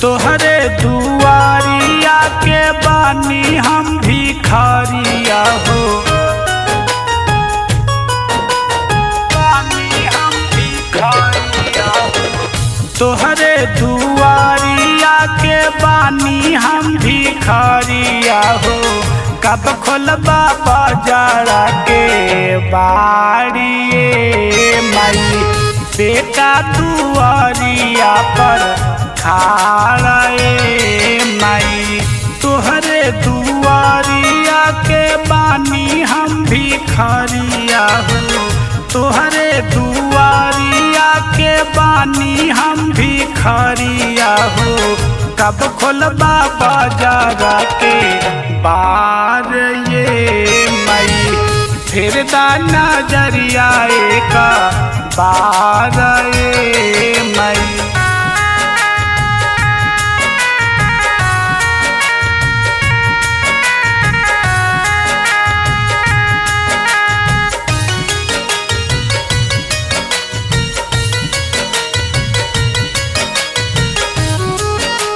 तोहरे दुआरिया के बानी हम भिखारिया हो, बानी हम भिखारिया हो। तोहरे दुआरिया के बानी हम भिखारिया हो, कब खोलबा बाजारा के बाड़िए माई, बेटा दुआरिया पर खाड़ा ए माई। तोहरे दुआरिया के बानी हम भिखारिया हो, तोहरे दुआरिया के बानी हम भिखारिया हो, कब खोलबा बाजारा के बार ये माई, फिर दाना नजरिया का बार ये माई। बोले बोले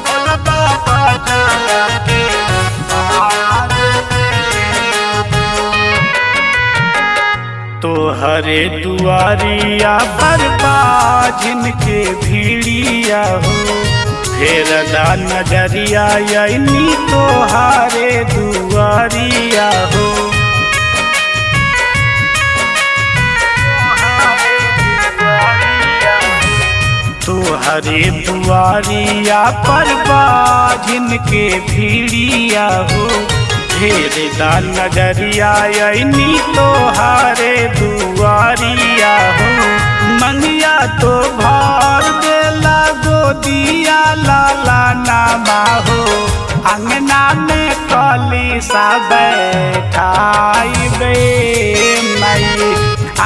खोलबा बाजारा के बार तोहरे दुआरिया पर बाझिन के भीड़िया हो, फेर दा नजरिया अइनी तोहारे दुआरिया हो। तोहरे दुआरिया पर बाझिन के भीड़िया हो, फेर दा नजरिया अइनी तोहारे दुआरिया हो। मंगिया तो भर देला गोदिया लाला नामा हो, अंगना में कली सा बैठाई बे माई,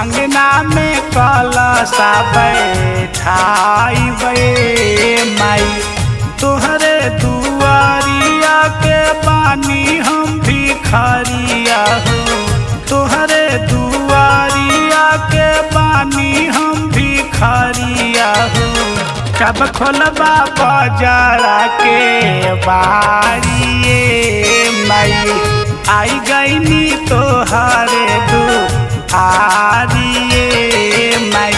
अंगना में कलशा बैठाई बे माई। तोहरे दुआरिया के बानी हम भिखारिया हो, तोहरे दुआरिया के बानी हम भिखारिया हो, कब खोलबा बाजारा के बारिए माई, आई गईनी तोहरे दुआरिए माई।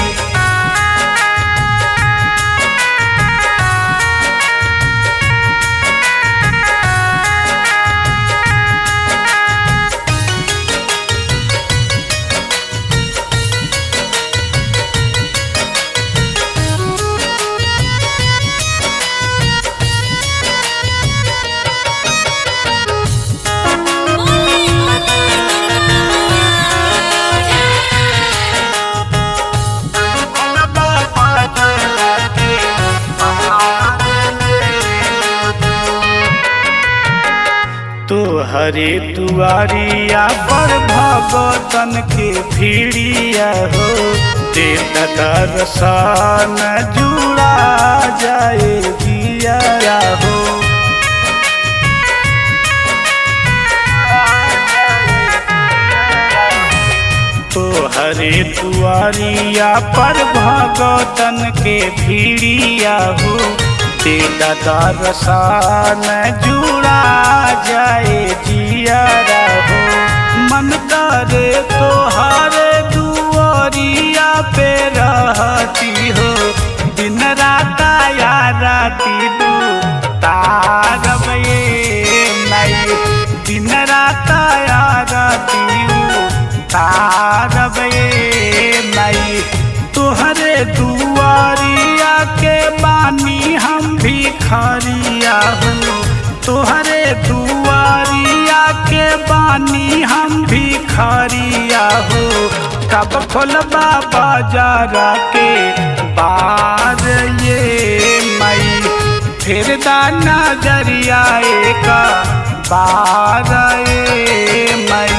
बोले खोलबा बाजारा के तोहरे दुआरिया पर भगतन के भीड़िया हो, ते दर्शन जुड़ा जाए जिया हो। तोहरे दुआरिया पर भगतन के भीड़िया हो, ते दर्शन जुड़ा जाए जिया हो। मन करे तोहरे दुआरिया पे रहती हो, दिन रात या राती दू तारब ये माई, दिन रात या राती तारब ये माई। तोहरे दुआरिया के बानी हम भिखारिया हो, तोहरे दुआरिया के बानी हम भिखारिया हो, कब खोलबा बाजारा के बार ये माई, फिर दाना नजरिया का बार ये माई।